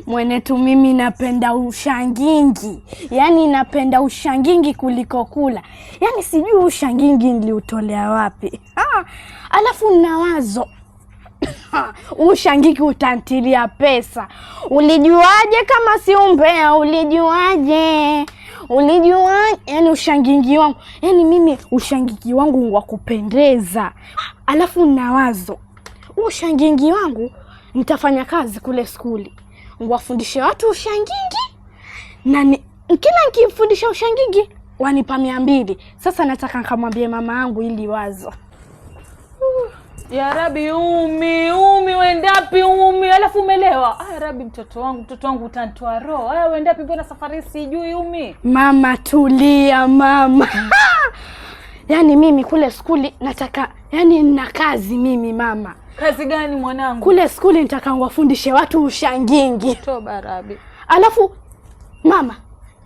Mwenetu, mimi napenda ushangingi, yaani napenda ushangingi kuliko kula. Yaani sijui ushangingi niliutolea wapi. Ah, alafu nina wazo, ushangingi utantilia pesa. Ulijuaje kama si umbea? Ulijuaje? Ulijuaje? Yaani ushangingi wangu, yaani mimi ushangingi wangu wa kupendeza. Alafu nina wazo, ushangingi wangu nitafanya kazi kule skuli, wafundishe watu ushangingi na kila nikimfundisha ushangingi wanipa 200. Sasa nataka nikamwambie mama yangu ili wazo. Ya Rabi, umi umi, uendapi umi? Alafu umelewa. Aya Rabi, mtoto wangu, mtoto wangu utanitoa roho. Aya, uendapi? Mbona safari sijui umi? Mama tulia mama. Yaani mimi kule skuli nataka, yaani nina kazi mimi mama. Kazi gani mwanangu? Kule skuli nitaka wafundishe watu ushangingi. Toba Rabi. Alafu mama,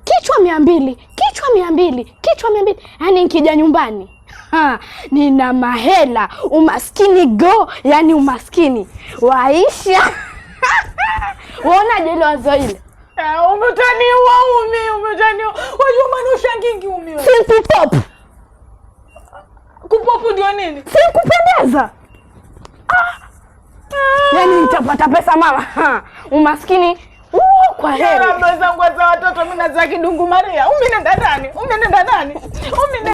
kichwa 200, kichwa 200, kichwa 200. Yaani nikija nyumbani ha, nina mahela, umaskini go, yaani umaskini waisha. Waonaje ile wazo ile? Umetaniua umi, umetaniua. Wajua maana ushangingi umi wewe. Si kupop. Kupopu ndio nini? Si kupendeza. Ah. Yaani nitapata pesa mama. Ha, umaskini kwa heri. Zangu za watoto mimi nazaa kidungu Maria. Umi nenda ndani, umi nenda ndani. Umi.